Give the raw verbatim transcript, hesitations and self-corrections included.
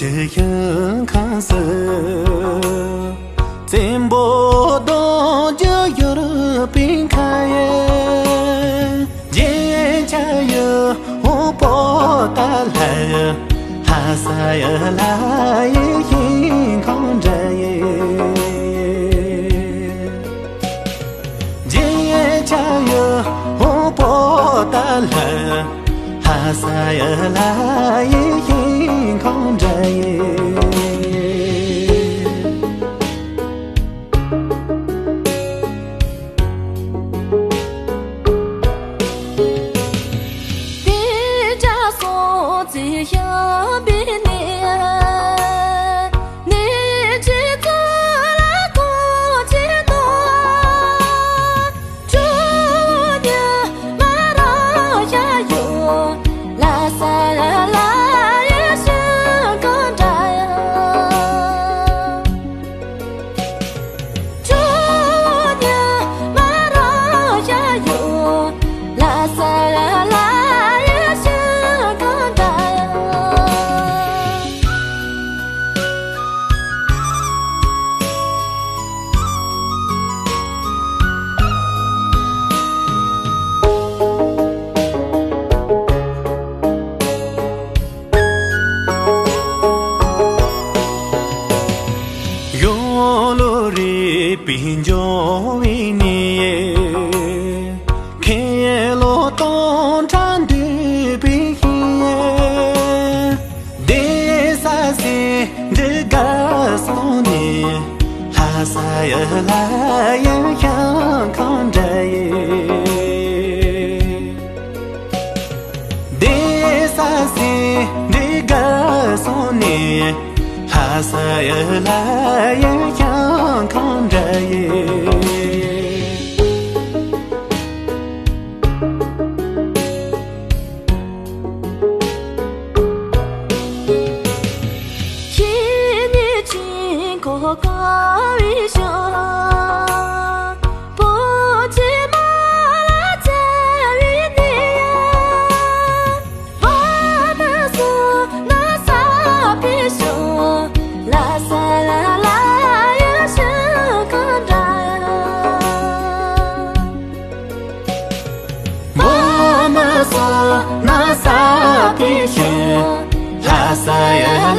དེ་ཞིང་ཁམས་སུ། བཙན་པོ་གདུང་རྒྱུད་ཡོད་པའི་ཁ་ཡེ། རྒྱན་ཆ་ཡི་འོད་པོ་ཏཱ་ལ་ཡི། ལྷ་ས་ཡི་ལྷ་ཡི་ཞིང་ཁམས་འདྲ་ཡི། རྒྱན་ཆ་ཡི་འོད་པོ་ཏཱ་ལ། ལྷ་ས་ཡི་ལྷ་ཡི་ཞིང་ཁམས་འདྲ་ཡི། དེ་འདྲ་སོང་ཚེ་ཤམ་པའི་གནས། གནས་ཀྱི་གཙུག་ལག་ཁང་ཆེན་དང་། ཆུ་གཉིས་མ་ར་ཤ་ཡོད། ལྷ་ས་ལ་ཡེ་ཤིང་ཁམས་འདྲ་ཡི། ཆུ་གཉིས་མ་ར་ཤ་ཡོད། ལྷ་ས་ལ་ཡེ་ཤིང་ཁམས་འདྲ་ཡི། ཡོ་ལོ་རི་པིན་འཇོ་བའི་ནི། ཁེ་ལོ་སྟོང་ཕྲག་འདུས་པའི་ཤིང་། བདེ་ས་སེ་འབྲི་གར་སོང་ནས། ལྷ་ས་ཡི་ལྷ་ཡི་ཤིང་ཁམས་འདྲ་ཡི། བདེ་ས་སེ་འབྲི་གར་སོང་ནས། ལྷ་ས་ཡི་ལྷ་ཡི་ཤིང་ཁམས་འདྲ་ཡི། ཁྱེད་ཉིད་ཅིང་གོ་དཀའ་བའི་ཞིང་། བོད་ཀྱི་མ་ལ་བྱ་བའི་གནས། བ་མ་སོ་ན་ས་པའི་ཞིང་། ལྷ་ས་ལ་ལ་ཡི་ཤིང་ཁམས་འདྲ། བ་མ་སོ་ན་ས་པའི་ཞིང་། ལྷ་ས་ཡི་